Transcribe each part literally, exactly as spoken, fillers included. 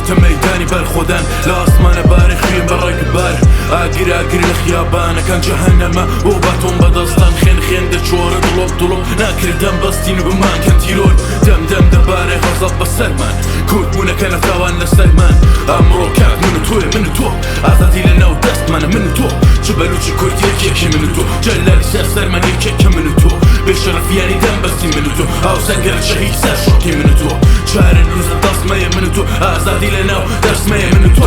Te meydanî berxwedan, li asmane barê xwîn bi reg bar. Agir agir li xiyabanekan cehenneme û beton bedestan, xên xên de çore dilop dilop. Nakir dem bestîn û biman ken tîror. Dem dem de barê xezab be ser man. Kurt bûne kene tawan li ser man. Emro kevt min û tu ye, min û tu. Azadî li nav dest man e, min û tu. Çi belûçî kurdî yekekî min û tu. Celal ser ser man yekekî min û tu. Bêşerefiyanî dem bestî min û tu. Hawsengere şehîd ser şokî min û tu. Çare nûze dest me ye min û tu. Azadî li nav dest me ye min û tu.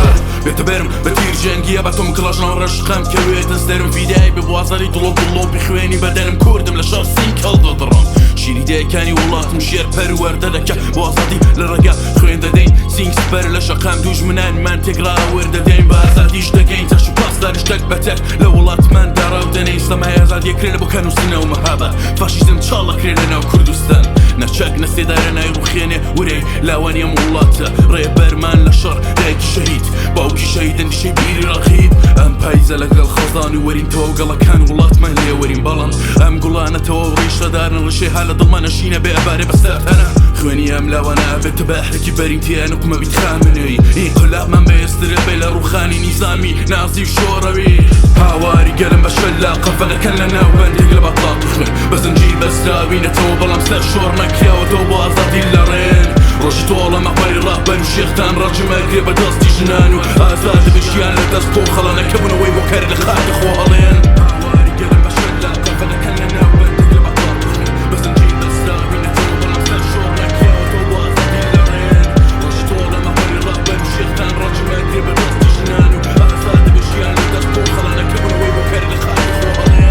Bê te berim, bi tîr cengiye, beton kilajnan reş xem kewê, desterim fîdeyê bi bu azadî dilop dilop bixwênî bedenim kurdim li şer sîn kal didiran. Şîrî deyekanî welatim şêr perwerde deke, bu azadî li rega xwên de deyn. Sîng siper li şeqam dûjminen, men têkra wir de deyn. Bi azadî ji degeyn teş û paslar ji tek beter. Li welat men dara û denê, Îslam heye azadiyê kirê li bo ken û sine û mehaba. Faşîzm çala kirê li nav Kurdistan. Ne çek ne sêdare ne rûxênê wirê lawaniyê min welat e. Rêber men li şer dayekî şehîd. Bawkî şehîd endîşeyî bîrî raxîd. Em peyze li gel xezan û werîn tewa û gelakan welat men lê werîn balam. Em gulane tewa û rîşedarin rişê hale dil me neşîne bê ebarê bi ser tene. Xwênî em lawane bê ti behrekî berîn tiye nuqme bît xeminê. Înqilab men bê estirê bê li rûxanî nîzamî. Nazî şorevi hawarî gelin be şella qefele ken le nav bendê gel batla bixwin. Be zincîr be stawî ne tew belam ser şor nekriya we tew bo azadî lerên. Rojî to ola mexberî rahber û şêxtan racî me gire be destî jinan û azad be jiyan le dest xo xela nekebûne wey bo kerê li xakê xo helên. Hawarî gelin be şella qefele ken le nav bendê gel batla bixwin. Be zincîr be stawî ne tew belam ser şor nekriya we tew bo azadî lerên. Rojî to ola mexberî rahber û şêxtan racî me gire be destî jinan û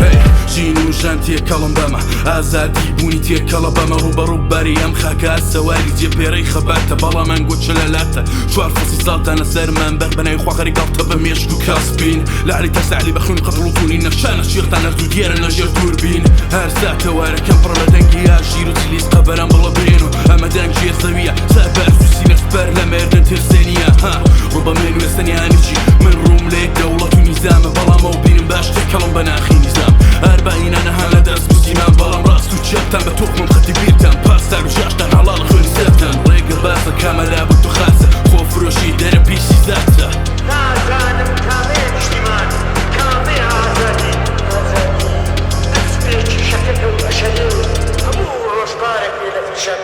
Hey, jîn û jen têkelin be me. Azadî bûnî têkele be me. Rû be rû berî em xaka sewarî cê pêrey xeberte. Bala men got çi lelate. Çar fesî sal tane ser men ber beney xwe xerî gavte be mêşk û kaspîn. Li elî te se elî be xwîn qetil û tûnî nexşane şêxtan ez dû diyere ne jêr dûrbîn. Her saete were kem pir li dengî ya jîr û çilîs qeberan bila birêno. Em e deng jê zewiye. Seber û sîne siper le mêrdin tirsêniye. Ha. Rû be mênû ye senî anî çî. Min rûm lê dewlet û nîzam e. Bala me û bînin baş têkelin be naxî nîzam. Her be înane hane dest û sîmen. Bala me rast û çepten be toxmim xetî bîrten. Parsel û şaşten helal xwîn serten. Rêge base kamera bi tu xase. Xo firoşî dere pîşî zerte. Nazanim kamê niştiman, kamê azadî. Azadî. Destpêkî şekil ew beşerî. Hemû roj barek bê li vî şer.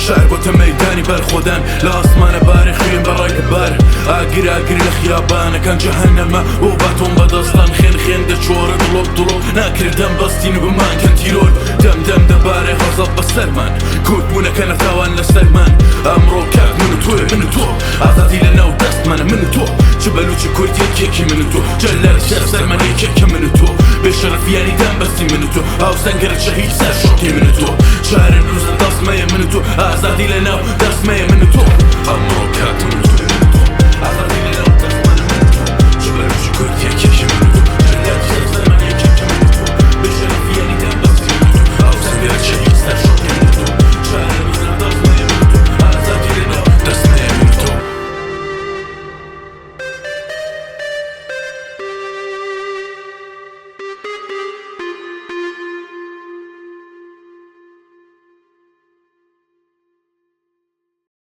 Şer bo te meydanî berxwedan, li asmane barê xwîn be reg bar. Agir agir li xiyabanekan cehenneme û beton bedestan, xên xên de çore dilop dilop. Nakir dem bestîn û biman ken tîror. Dem dem de barê xezab be ser man. Kurt bûne kene tawan li ser man. Emro kevt min û tu ye, min û tu. Azadî li nav dest me ne, min û tu. Çi belûçî kurdî yekekî min û tu. Celal ser ser me ne, yekekî min û tu. Bêşerefiyanî dem bestî min û tu. Hawsengere şehîd ser şokê min û tu. Çare nûze dest me ye min û tu. Azadî li nav dest me ye min û tu.